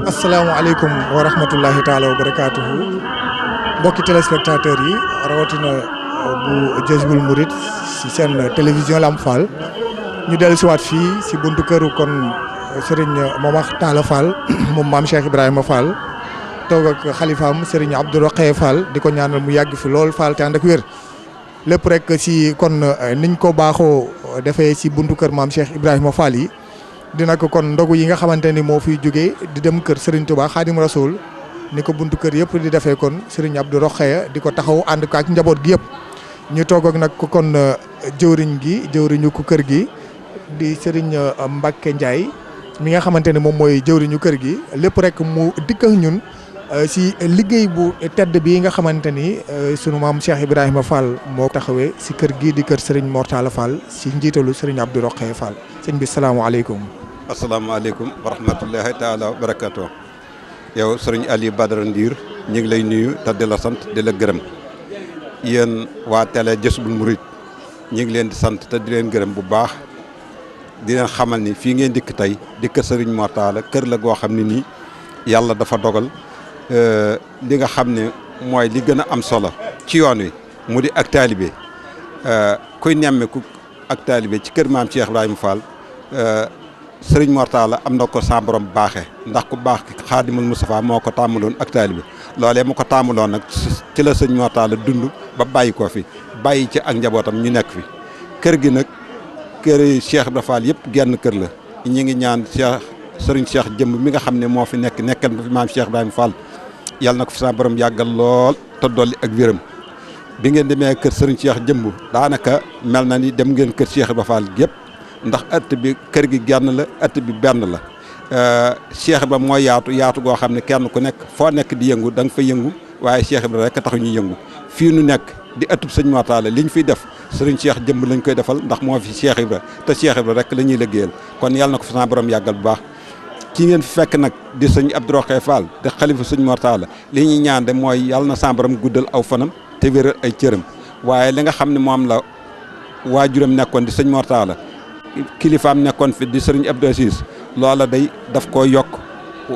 asalaamaaleykum wa rahmatullahi taala wa barakaatuhu mbokki téléspectateurs yi rawatina bu Jazboul Mouride si seen télévision Lamp Fall ñu dellu siwaat fii si buntu këru kon Serigne Momar Talla Fall moom maam Cheikh Ibrahima Fall toog ak xalifaam Serigne Abdou Rokhaya Fall di ko ñaanal mu yàgg fi lool Fall te ànd ak wér lépp rek si kon niñ ko baaxoo defee si buntu kër maam Cheikh Ibrahima Fall yi. dina ko kon ndogu yi nga xamante ni moo fiy jógee di dem kër Serigne Touba Khadim Rasoul ni ko buntu kër yëpp di defee kon Serigne Abdou Rokhaya di ko taxaw ànd ko ak njaboot gi yëpp ñu toog ak nag kon jëwriñu ko kër gi di Serigne Mbacke Ndiaye mi nga xamante ni moom mooy jëwriñu kër gi lépp rek mu dikk ak ñun si liggéey bu tedd bi nga xamante ni sunu maam Cheikh Ibrahima Fall moo taxawee si kër gii di kër Serigne Mor Talla Fall si njiitalu Serigne Abdou Rokhaya Fall sëñ bi salaamaaleykum. asalaamaaleykum wa rahmatullahi taala wa barakaatu. yow sëriñ Aliou Badara Ndir ñu ngi lay nuyu te di la sant di la gërëm yéen waa télé Jazboul Mouride ñu ngi leen di sant te di leen gërëm bu baax di leen xamal ni fii ngeen dikk tey di kër sëriñ Mor Talla kër la goo xam ne nii yàlla dafa dogal li nga xam ne mooy li gën a am solo ci yoon wi mu di ak taalibe kuy nemmeeku ak taalibe ci kër maam Cheikh Ibrahima Fall Sëriñ Mor Talla am na ko sa borom baaxee ndax ku baax ki Xaadimul Mustafa moo ko tàmmaloon ak taalibe loolee mu ko tàmmaloon nag ci la Sëriñ Mor Talla dund ba bàyyi ko fi bàyyi ci ak njabootam ñu nekk fi kër gi nag kër Cheikh Ibrahima Fall yëpp genn kër la ñu ngi ñaan Sëriñ Cheikh jëmb mi nga xam ne moo fi nekkal fi maam Cheikh Ibrahima Fall yàlla na ko fi sa borom yàggal lool te dolli ak wéram bi ngeen demee kër Sëriñ Cheikh jëmb daanaka mel na ni dem ngeen kër Cheikh Ibrahima Fall yëpp ndax ëtt bi kër gi genn la ëtt bi benn la Cheikh Ibrahima mooy yaatu goo xam ne kenn ku nekk foo nekk di yëngu da nga fa yëngu waaye Cheikh Ibrahima rek taxu ñuy yëngu fii nu nekk di ëttub Sëñ Mor Talla li ñu fiy def Sëriñ Cheikh jëmb lañ koy defal ndax moo fi Cheikh Ibrahima te Cheikh Ibrahima rek la ñuy liggéeyal kon yàlla na ko fi sa borom yàggal bu baax kii ngeen fi fekk nag di Sëñ Abdou Rokhaya Fall di xalifa Sëñ Mor Talla li ñuy ñaan de mooy yàlla na sa borom guddal aw fanam te wéral ay cëram waaye li nga xam ne moom la waajuram nekkoon di Sëñ Mor Talla kilifaam nekkoon fi di Sëriñ Abdou Aziz loola day daf koo yokk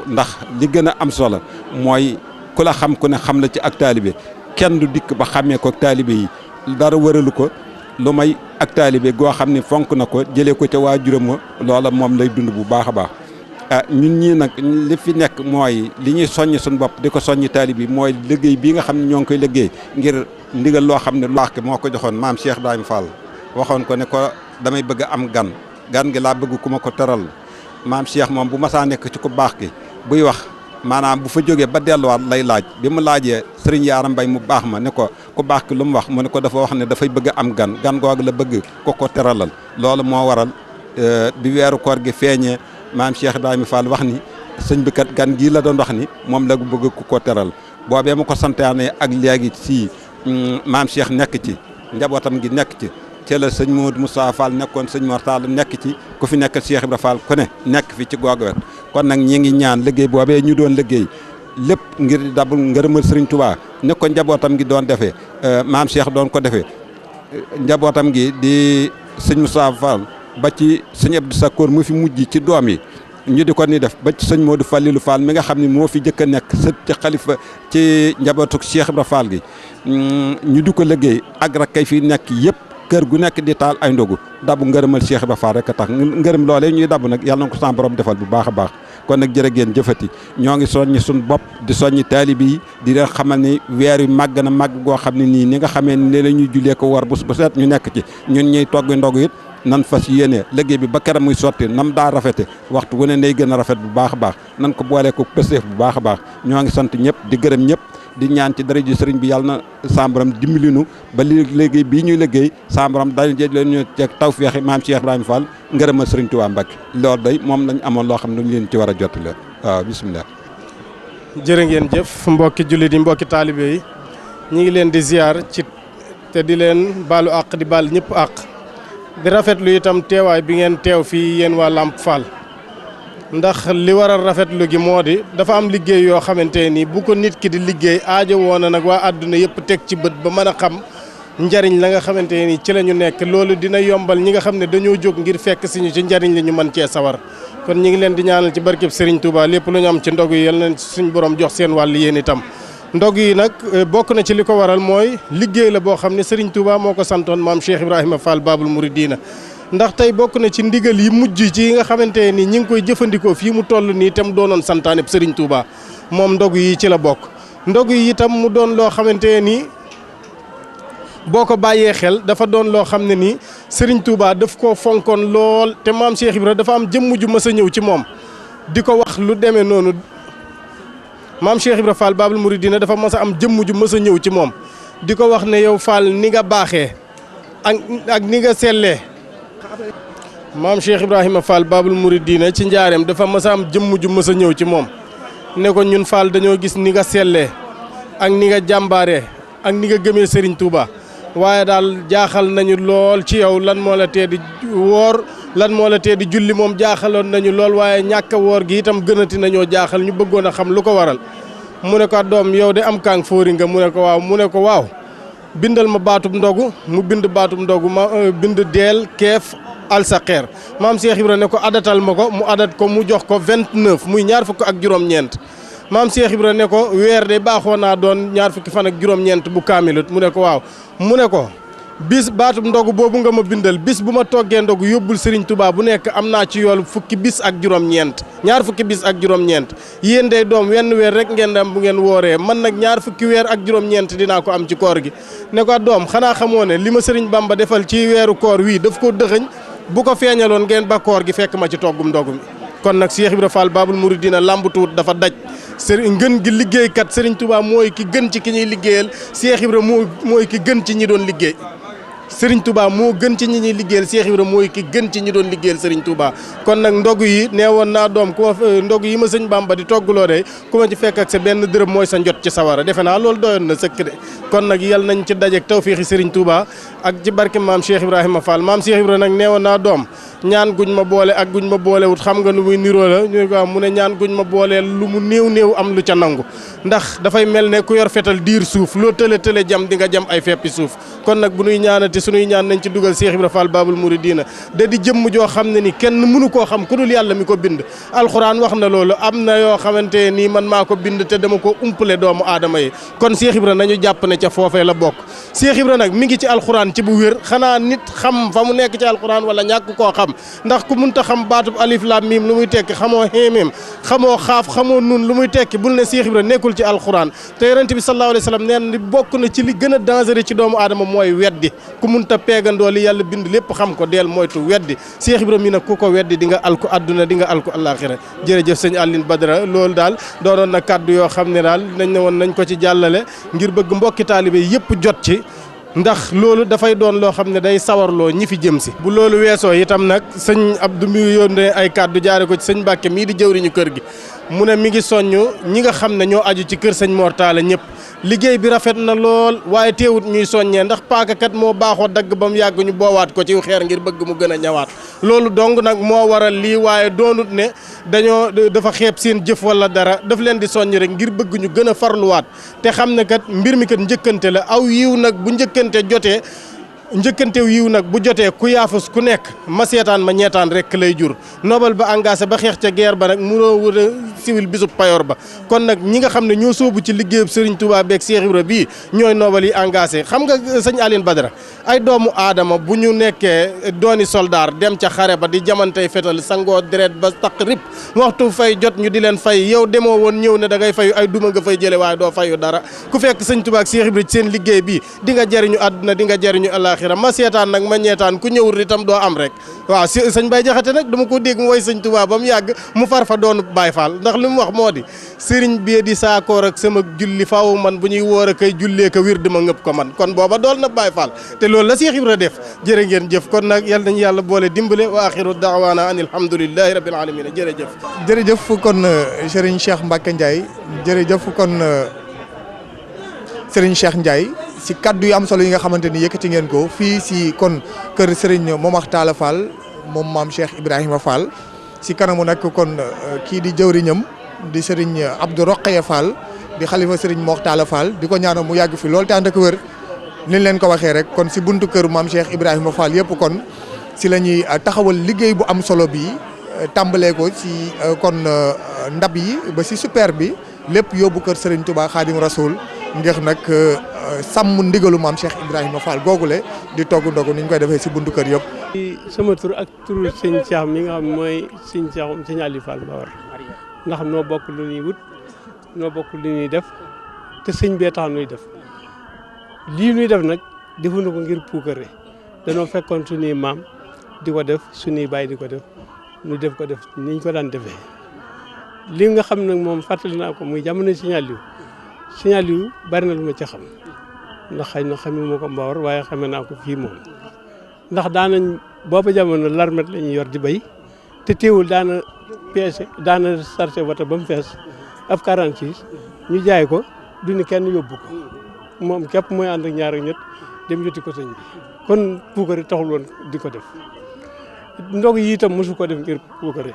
ndax li gën a am solo mooy ku la xam ku ne xam la ci ak taalibe kenn du dikk ba xàmmee ko ak taalibe yi dara wëralu ko lu may ak taalibe goo xam ne fonk na ko jëlee ko ca waajuram wa loola moom lay dund bu baax a baax ñun ñii nag li fi nekk mooy li ñuy soññ suñu bopp di ko soññi taalib yi mooy liggéey bii nga xam ne ñoo ngi koy liggéey ngir ndigal loo xam ne lu baax ki moo ko joxoon maam Cheikh Ibrahima Fall waxoon ko ne ko damay bëgg am gan gi laa bëgg ku ma ko teral maam Cheikh moom bu masaa nekk ci ku baax ki buy wax maanaam bu fa jógee ba delluwaat lay laaj bi mu laajee sëriñ Yaaram Mbay mu baax ma ne ko ku baax ki lu mu wax mu ne ko dafa wax ne dafay bëgg am gan googu la bëgg ko teralal loolu moo waral bi weeru koor gi feeñee maam Cheikh Ibrahima Fall wax ni sëñ bi kat gan gii la doon wax ni moom la bëgg ku ko teral boobee ma ko santaane ak léegi si maam Cheikh nekk ci njabootam gi nekk ci ca la sëñ Modou Moussa Fall nekkoon sëñ Mor Talla nekk ci ku fi nekk Cheikh Ibrahima Fall ku ne nekk fi ci googu wet kon nag ñi ngi ñaan liggéey boobee ñu doon liggéey lépp ngir dabul ngërëmal Sëriñ Touba ne ko njabootam gi doon defee maam Cheikh doon ko defee njabootam gi di sëñ Moussa Fall ba ci sëñ Abdou Sakkoor mu fi mujj ci doom yi ñu di ko ni def ba ci sëñ Modou Fallilou Fall mi nga xam ne moo fi jëkk a nekk sët ci xalifa ci njabootu Cheikh Ibrahima Fall gi ñu di ko liggéey ak rakkay fi nekk yëpp kër gu nekk di taal ay ndogu dabu ngërëmal Cheikh Ibrahima Fall rek a tax ngërëm loolee ñuy dabu nag yàlla na ko sa borom defal bu baax a baax kon nag jërë ngeen jëfati ñoo ngi soññi suñu bopp di soññi taalibe yi di leen xamal ni weer wi màgg na màgg goo xam ne nii ni nga xamee ne la ñuy jullee ko war bu set ñu nekk ci ñun ñuy togg ndogu it nan fas yéene liggéey bi ba keram muy sotti nam daa rafete waxtu wu ne nay gën a rafet bu baax a baax nan ko boolee ko pësteef bu baax a baax ñoo ngi sant ñëpp di gërëm ñëpp di ñaan ci dara ji sëriñ bi yàlla na sambaram dimbalinu ba liggéey bii ñuy liggéey sambaram dañu jël leen ñu ceeg tawfeexi maam Cheikh Ibrahima Fall ngërëma sëriñ Tuubaa Mbàkke loolu day moom lañ amoon loo xam ne dañu leen ci war a jot la waaw bisimilah. jërë ngeen jëf mbokki jullit yi mbokki taalibe yi ñu ngi leen di ziar ci te di leen baalu àq di baal ñëpp àq di rafetlu itam teewaay bi ngeen teew fii yéen waa Lamp Fall ndax li waral rafetlu gi moo di dafa am liggéey yoo xamante ni bu ko nit ki di liggéey aajo woon na nag waa àdduna yëpp teg ci bët ba mën a xam njariñ la nga xamante ni ci la ñu nekk loolu dina yombal ñi nga xam ne dañoo jóg ngir fekk si ñu ci njariñ li ñu mën cee sawar kon ñi ngi leen di ñaanal ci barkeb Serigne Touba lépp lu ñu am ci ndog yi yal na suñ borom jox seen wàll yéen itam ndog yi nag bokk na ci li ko waral mooy liggéey la boo xam ne Serigne Touba moo ko santoon maam Cheikh Ibrahima Fall Babul Mouridina ndax tey bokk na ci ndigal yi mujj ci yi nga xamante ni ñi ngi koy jëfandikoo fii mu toll nii itam doonoon santaane Serigne Touba moom ndog yi ci la bokk ndog yi itam mu doon loo xamante ni boo ko bàyyee xel dafa doon loo xam ne nii Serigne Touba daf koo fonkoon lool te maam Cheikh Ibra dafa am jëmm ju mës a ñëw ci moom di ko wax lu demee noonu maam Cheikh Ibra Fall Babul Mouridina dafa mës a am jëmm ju mës a ñëw ci moom di ko wax ne yow Fall ni nga baaxee ak ni nga sellee maam Cheikh Ibrahima Fall Babul Mouridina ci njaareem dafa mës a am jëmm ju mës a ñëw ci moom ne ko ñun Fall dañoo gis ni nga sellee ak ni nga jàmbaaree ak ni nga gëmee Serigne Touba waaye daal jaaxal nañu lool ci yow lan moo la tee di woor lan moo la tee di julli moom jaaxaloon nañu lool waaye ñàkk a woor gi itam gënati nañoo jaaxal ñu bëggoon a xam lu ko waral mu ne ko doom yow de am kaang fóori nga mu ne ko waaw bindal ma baatub ndogu mu bind baatub ndogu ma bind deel keef alsaqeer maam Cheikh Ibra ne ko adatal ma ko mu adat ko mu jox ko 29 muy ñaar fukk ak juróom-ñeent maam Cheikh Ibra ne ko weer de baaxoo naa doon ñaar fukki fan ak juróom-ñeent bu kaamilut mu ne ko waaw mu ne ko bis baatub ndogu boobu nga ma bindal bis bu ma toggee ndogu yóbbul Serigne Touba bu nekk am naa ci yoolu fukki bis ak juróom-ñeent ñaar fukki bis ak juróom-ñeent yéen day doom wenn weer rek ngeen am bu ngeen wooree man nag ñaar fukki weer ak juróom-ñeent dinaa ko am ci koor gi ne ko doom xanaa xamoo ne li ma Serigne Bamba defal ci weeru koor wii daf ko dëxëñ bu ko feeñaloon ngeen ba koor gi fekk ma ci toggum ndogu mi kon nag Cheikh Ibra Fall Babul Mouridina lambutuut dafa daj ngën gi liggéeykat Serigne Touba mooy ki gën ci ki ñuy liggéeyal Cheikh Ibra mooy ki gën ci ñi doon liggéey Serigne Touba moo gën ci ñi ñuy liggéeyal Cheikh Ibra mooy ki gën ci ñi doon liggéeyal Serigne Touba kon nag ndog yi neewoon naa doom ku ma ndog yi ma sëñ Bamba di toggloo de ku ma ci fekk ak sa benn dërëm mooy sa njot ci sawara defe naa loolu doyoon na sëkk de kon nag yal nañ ci dajeek tawfiixi Serigne Touba ak ci barke maam Cheikh Ibrahima Fall maam Cheikh Ibra nag neewoon naa doom ñaan guñ ma boole ak guñ ma boolewut xam nga nu muy niroo la ñu ko mu ne ñaan guñ ma booleel lu mu néew am lu ca nangu ndax dafay mel ne ku yor fetal diir suuf loo tële jam di nga jam ay feppi suuf kon nag bu nuy ñaanati sunuy ñaan nañ ci dugal Cheikh Ibra Fall Babul Mouridina da di jëmm joo xam ne ni kenn mënu koo xam ku dul yàlla mi ko bind alxuraan wax na loolu am na yoo xamante nii man maa ko bind te dama ko umpale doomu aadama yi kon Cheikh Ibra nañu jàpp ne ca foofee la bokk Cheikh Ibra nag mi ngi ci alxuraan ci bu wér xanaa nit xam fa mu nekk ci alxuraan wala ñàkk koo xam ndax ku munta xam baatub alif lam mim lu muy tekki xamoo xeemim xamoo xaaf xamoo nun lu muy tekki bul ne Cheikh Ibra nekkul ci alxuraan te yonent bi sallallahu alayhi wa sallam nee na bokk na ci li gën a dangereux ci doomu aadama mooy weddi ku munta peegandoo li yàlla bind lépp xam ko deel moytu weddi Cheikh Ibra mi nag ku ko weddi di nga alku adduna di nga alku àllaaxira jërëjëf sëñ Aline Badara loolu daal doonoon na kaddu yoo xam ne daal nañ ne woon nañ ko ci jàllale ngir bëgg mbokki taalibe yëpp jot ci ndax loolu dafay doon loo xam ne day sawarloo ñi fi jëm si bu loolu weesoo itam nag sëñ Abdou mi yónnee ay kàddu jaare ko ci sëñ Mbàkke mii di jëwriñu kër gi mu ne mi ngi soññ ñi nga xam ne ñoo aju ci kër sëñ Mor Talla ñëpp liggéey bi rafet na lool waaye teewut ñuy soññee ndax paakakat moo baaxoo dagg ba mu yàgg ñu boowaat ko ci xeer ngir bëgg mu gën a ñawaat loolu dong nag moo waral lii waaye doonut ne dafa xeeb seen jëf wala dara daf leen di soññ rek ngir bëgg ñu gën a farluwaat te xam ne kat mbir mi kat njëkkante la aw yiw nag bu njëkkante jotee njëkkantew yiw nag bu jotee ku yaafus ku nekk ma seetaan ma ñeetaan rek lay jur nobel ba engagé ba xeex ca guerre ba nag munoo wër a siwil bisub payoor ba kon nag ñi nga xam ne ñoo sóobu ci liggéeyub Serigne Touba beeg Cheikh Ibra bii ñooy nobel yi engagé xam nga sëñ Aline Badara ay doomu aadama bu ñu nekkee dooni soldaar dem ca xare ba di jamantey fetal sangoo deret ba taq rip waxtu fay jot ñu di leen fay yow demoo woon ñëw ne da ngay fayu ay duma nga fay jële waaye doo fayu dara ku fekk sëñ Touba ak Cheikh Ibra ci seen liggéey bii di nga jariñu àdduna di nga jariñu àllaaxira ma seetaan nag ma ñeetaan ku ñëwul itam doo am rek waaw sëñ Baye Jaxate nag dama ko dégg mu woy sëñ Touba ba mu yàgg mu far fa doonu Baye Fall ndax li mu wax moo di sëriñ bee di saakoor ak sama julli faaw man bu ñuy woor a koy jullee ko wir dama ngëpp ko man kon booba dool na Baye Fall te loolu la Cheikh Ibra def jërë ngeen jëf kon nag yal nañu yàlla boole dimbale wa axiru daawaana an alhamdulillahi rabbil alamin jërëjëf kon Serigne Cheikh Mbacke Ndiaye jërëjëf kon Serigne Cheikh Ndiaye si kaddu yu am solo yi nga xamante ni yëkkati ngeen ko fii si kon kër Serigne Momar Talla Fall moom maam Cheikh Ibrahima Fall si kanamu nag kon kii di jëwriñam di Serigne Abdou Rokhaya Fall di xalifa Serigne Mor Talla Fall di ko ñaanal mu yàgg fi loolu te ànd ak wér ni leen ko waxee rek kon si buntu kër maam Cheikh Ibrahima Fall yëpp kon si la ñuy taxawal liggéey bu am solo bi tàmbalee ko si kon ndab yi ba si super bi lépp yóbbu kër Serigne Touba Khadim Rasoul ngir nag sàmm ndigalu maam Cheikh Ibrahima Fall googule di togg ndogu ni ñu koy defee si buntu kër yëpp. sama tur ak turu sëñ Cheikh mi nga xam mooy sëñ Cheikh sëñ Aliou Fall Mbawar ndax noo bokk lu ñuy wut noo bokk lu ñuy def te sëñ bee tax nuy def lii nuy def nag defuñu ko ngir puukare danoo fekkoon suñuy maam di ko def suñuy baay di ko def nu def ko def niñ ko daan defee li nga xam nag moom fàttali naa ko muy jamono Sëñ Aliou bari na lu ma ci xam ndax xëy na xamee ko Mbawar waaye xame naa ko fii moom ndax daanañ booba jamono larmet la ñuy yor di béy te teewul daana peese daana sarse wata ba mu fees ab 46 ñu jaay ko duñu kenn yóbbu ko moom képp mooy ànd ak ñaar ak ñett dem joti ko sëñ bi kon puukare taxul woon di ko def ndog yi itam mosu ko def ngir puukare.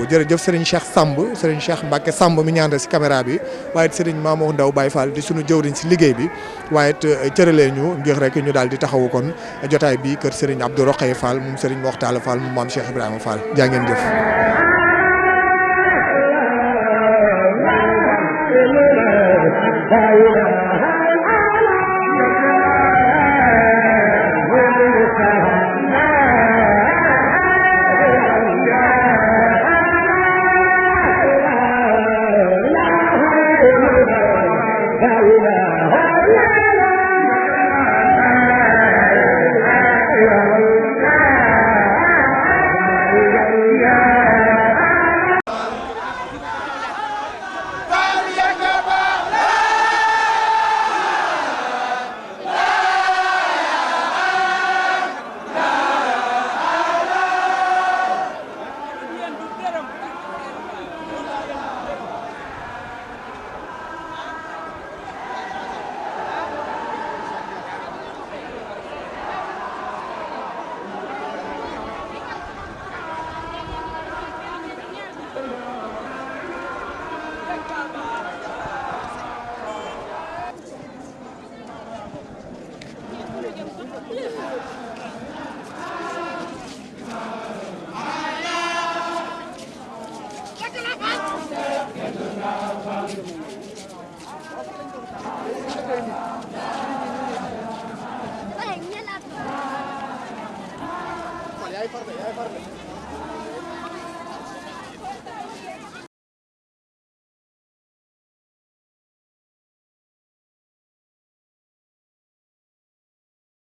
jërëjëf Serigne Cheikh Samb Serigne Cheikh Mbacke Samb mi ñaandal si caméra bi waaye Serigne Mamadou Ndaw Baye Fall di sunu jëwriñ si liggéey bi waaye cëralee ñu ngir rek ñu daal di taxawu kon jotaay bi kër Serigne Abdou Rokhaya Fall moom Serigne Mokhtar Fall moom maam Cheikh Ibrahima Fall jaa ngeen jëf. La